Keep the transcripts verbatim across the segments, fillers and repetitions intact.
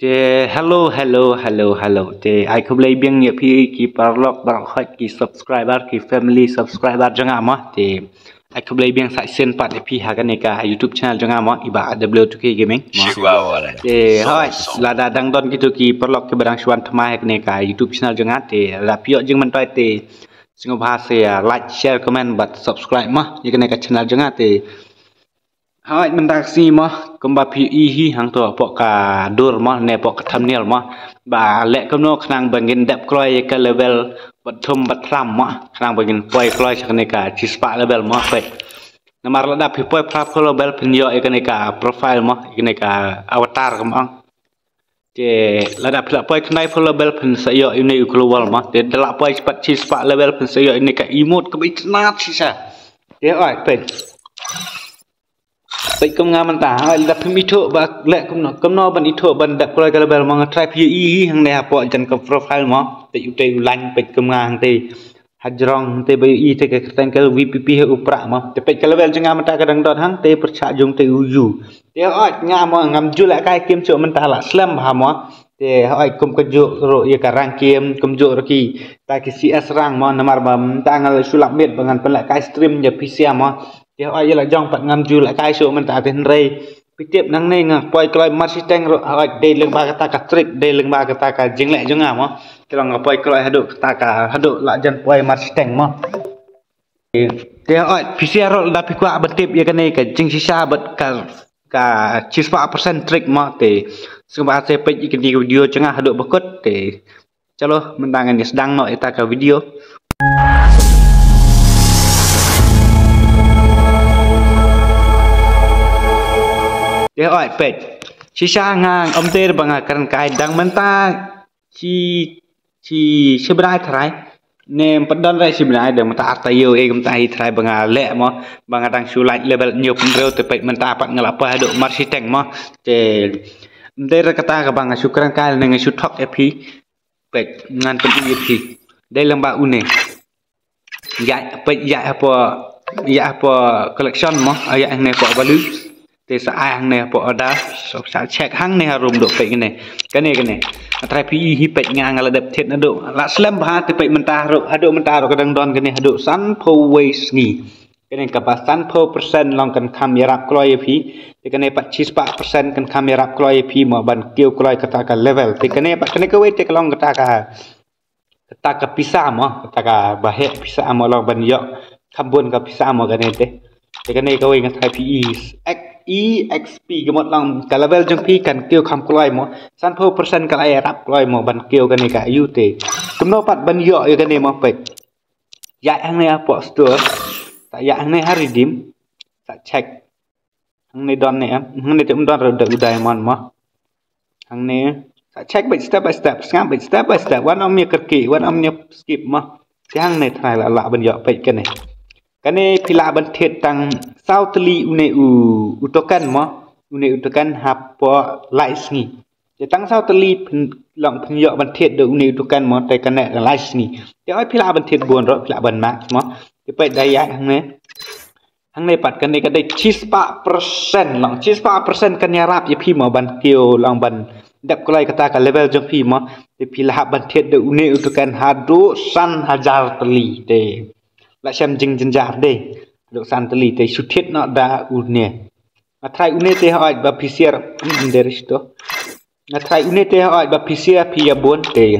Te hello, hello, hello, hello. Te ai khublei biang ïa phi ki paralok, paralok hoi, ki subscriber, ki family subscriber jong nga mo. Te ai khublei biang sa shisien pat ïa phi ha kane ka YouTube channel jong nga mo, i Bah W two K Gaming mo. Te hoi, lada dang don kito ki paralok kiba dang shu wan thymmai ha kane ka YouTube channel jong nga, te lada phi ïoh jingmyntoi te sngewbha sa like, share, comment bad subscribe mo ïa kane ka channel jong nga. Te hoi, mynta ka sngi mo, kumba phi i hi hangto hapoh ka dur mo ne hapoh ka thumbnail mo, ba leh kumno khnang ba ngin dep kloi ïa ka level bad thum bad thlam mo, khnang ba ngin poi kloi sha kane ka shispah level mo. Peit, namar lada phi poi phra phew level phin ïoh ïa kane ka profile mo, ïa kane ka avatar kumba ong. Te lada phi la poi khyndai phew level phin sa ïoh ïa une u global mo. Te da la poi pat shispah level phin sa ïoh ïa une ka emote kaba itynnad shisha. Te hoi, peit. Peit kum nga mynta, hoi, lada phim ithuh ba leh kumno, kumno ban ithuh ban dep kloi ka level mo, nga try phi ïa i hi hangne hapoh jan ka profile mo. Peit utei u line, peit kum nga hangtei hajrong, hangtei ba ïa i te ka kyrteng ka VPP ha u prah mo. Te peit ka level jong nga mynta ka dang don hangtei pyrshah jong te u U. Te hoi, nga mo ngam ju lehkai kim shuh mynta, la slem bha mo. Te hoi, kum ka juh ruh ïa ka rank kim, kum juh ruh kita ki CS rank mo, namar ba mynta nga la shu lap miet ba ngan pynlehkai stream ïa phi sha mo. Te hoi, ïa la jong pat ngam ju lehkai shuh mynta te hynrei phi tip nangne nga poi kloi Mercy Tank ruh, hoi, dei lyngba kata ka trick, dei lyngba kata ka jingleh jong nga mo. Te long nga poi kloi haduh kata ka, haduh la jan poi Mercy Tank mo. Te hoi, phi sha ruh lada phi kwah ban tip ïa kane ka jingshisha bad ka, ka shispah percent trick mo, te sngewbha sa peit ïa kane ka video jong nga haduh ba kut. Te chalo, mynta ngin ïa sdang noh ïa kata ka video. Te hoi, peit. Shisha nga ym tip ba nga kren kai dang mynta shi, shi, shi bnai trai. Ne ym pat don re shi bnai, dang mynta ar taïew ei kumta hi trai ba nga leh mo, ba nga dang shu lait level hynñiew phew hynriew, te peit mynta pat nga la poi haduh Mercy Tank mo. Te ym dei re kata kaba nga shu kren kai ne nga shu thok ïa phi. Peit, ngan pyni ïa phi. Dei lyngba une. Ïa, peit, ïa hapoh, ïa hapoh collection mo, ïa hangne hapoh value. Te sa ai hangne hapoh order, sa check hangne harum, duh peit kane. Kane, kane. Nga try phi i hi, peit, nga nga la dep thied naduh la slem bha, te peit mynta haduh, haduh mynta haduh ka dang don kane haduh sanphew wei sngi. Kane kaba sanphew percent long kan kham ïarap kloi ïa phi. Te kane pat shispah percent kan kham ïarap kloi ïa phi mo ban kiew kloi kata ka level. Te kane pat kane kawei te ka long kata ka, kata ka pisa mo, kata kaba heh pisa mo, long ban ïoh kham bun ka pisa mo kane te. Te kane kawei nga try phi i, EXP, ka mut long ka level jong phi kan kiew kham kloi mo. Sanphew percent ka la ïarap kloi mo ban kiew kane ka ïa u te. Kumno pat ban ïoh ïa kane mo, peit. Ïa hangne hapoh store. Sa ïa hangne ha redeem. Sa check. Hangne don ne em? Hangne te um don re da u diamond mo. Hangne. Sa check beit step by step. Sngap beit step by step. Wat nym ïa kyrkieh, wat nym ïa skip mo. Te hangne trai la lah ban ïoh, peit kane. Kane phi lah ban thied tang saw tylli une u, u token mo. Une u token hapoh lai sngi. Te tang saw tylli phin long phin ïoh ban thied da une u token mo, te kane lai sngi. Te hoi, phi lah ban thied bun ruh, phi lah ban max mo. Te peit da ïa hangne. Hangne pat kane ka dei shispah percent, long shispah percent kan ïarap ïa phi mo ban kiew, long ban dep kloi kata ka level jong phi mo. Te phi lah ban thied da une u token haduh san hajar tylli te. La shem jingjynjar de. Haduh san tylli te shu thied noh da une. Nga try une te hoi ba phi sha, hmm, dei re shi to. Nga try une te hoi ba phi sha phi ïa bun te.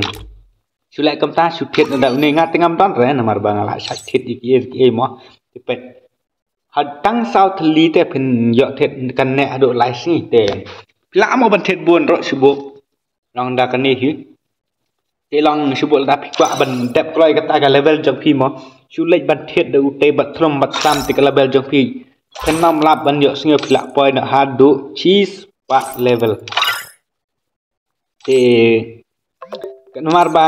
Shu leh kumta, shu thied noh da une, nga te ngam don re namar ba nga la shah thied ïa kiei kiei mo. Te peit. Ha tang saw tylli te phin ïoh thied kane haduh lai sngi te. Phi lah mo ban thied bun ruh shu buh. Long da kane hi. Te long shu buh lada phi kwah ban dep kloi kata ka level jong phi mo. Shu leit ban thied da utei bad thrum bad thlam te ka level jong phi. Phin nym lap ban ïoh sngew, phi lah poi noh haduh shispah level. Te namar ba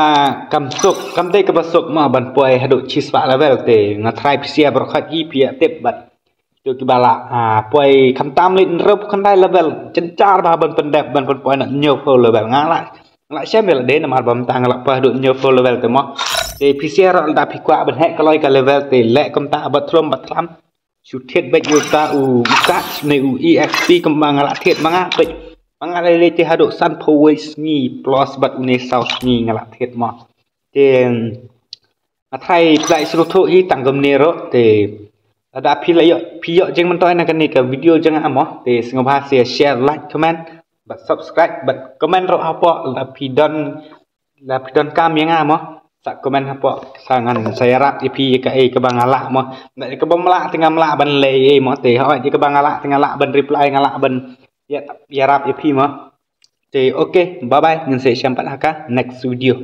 kam suk, kam dei kaba suk mo ban poi haduh shispah level te. Nga try phi sha baroh khoit hi phi ïa tip bad. To kiba la, ah, poi khamtam leit hynriewphew khyndai level, jynjar bha ban pyndep, ban pynpoi na hynñiewphew level. Nga la, nga la shem ïa lade namar ba mynta nga la poi haduh hynñiewphew level te mo. Te phi sha ruh lada phi kwah ban heh kloi ka level te leh kumta bad thrum bad thlam. Shu thied beit ïa uta u, uta ne u EXP kumba nga la thied ma nga, peit. Ma nga la leh te haduh sanphew wei sngi plus bad une saw sngi nga la thied mo. Te nga tharai phi la sngewthuh hi tang kumne ruh te lada phi la ïoh phi ïoh jingmyntoi na kane ka video jong nga mo te sngewbha share, like, comment bad subscribe bad comment ruh hapoh lada phi don lada phi donkam ïa nga mo. Sa comment hapoh sa ngan sa ïarap ïa phi ïa kaei kaba nga lah mo. Lada ïa kaba ym lah te ngam lah ban leh ei mo te hooid ïa kaba nga lah te nga lah ban reply nga lah ban ïa ïarap ïa phi mo. Te okay, bye bye, ngin sa ïashem pat ha ka next video.